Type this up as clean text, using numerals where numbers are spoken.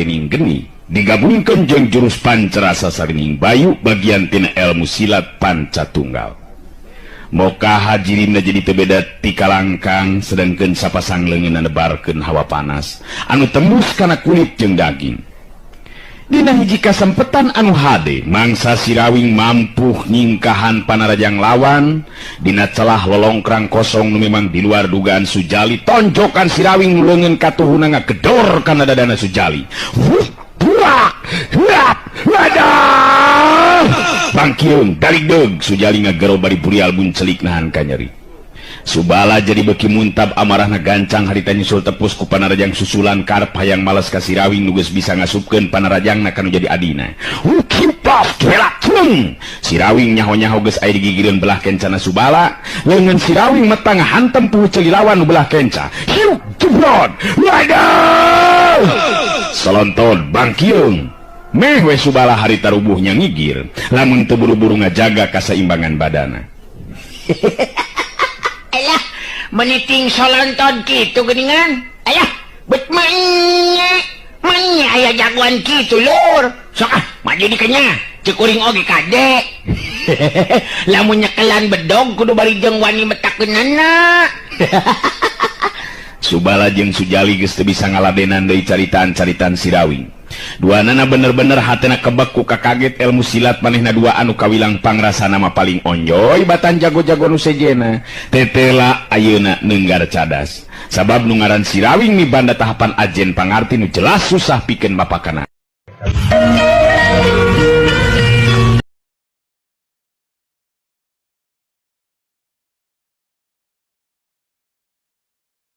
Sarining Geni digabungkeun jeung jurus Pancarasa Sarining Bayu bagian tina ilmu silat Panca Tunggal. Moka hajirimna jadi teu beda ti kalangkang, sedangkeun sapasang leungeunna nebarkeun hawa panas anu tembus kana kulit jeung daging. Dina hiji kasempetan anu hade, mangsa Sirawing mampu nyingkahan panarajang lawan dina celah lolongkrang kosong nu memang di luar dugaan Sujali. Tonjokan Sirawing nu leungeun katuhuna ngagedor kana dadana Sujali. Wuh, burak, huap, wadah! Bangkiung, daligdeug, Sujali ngagero bari burial buncelik nahan kanyeri. Subala jadi beki muntab, amarahna gancang harita nyusul tepus ku panarajang susulan karep hayang males ka Sirawing nu geus bisa ngasupkeun panarajangna kanu jadi adina. Ukipaf kelak cung. Sirawing nyaho-nyaho geus aya digigireun belah kencana Subala, leungeun Sirawing metang hantem puhu ceuli lawan nu belah kenca. Hiuk jebrot. Wadah! Solonton bangkiung. Meh we Subala harita rubuhnya ngigir, lamun teu buru-buru ngajaga kasaimbangan badana. Alah, meniting solonton kitu geuningan. Ayah, bet manya. Manya aya jagoan kitu lur. Sok ah, maju dikenya. Ceuk kuring oge kade. Lamun nyekelan bedog kudu bari jeung wani metakeunana. Subala jeung Sujali geus teu bisa ngaladenan deui caritaan-caritaan Sirawing. Duanana bener-bener hatena kebek ku kakaget ilmu silat manehna dua anu kawilang pangrasana mah paling onjoy batan jago-jago nu sejena. Tetela ayeuna neunggar cadas. Sabab nu ngaran Sirawing mibanda tahapan ajen pangarti nu jelas susah pikeun mapakana.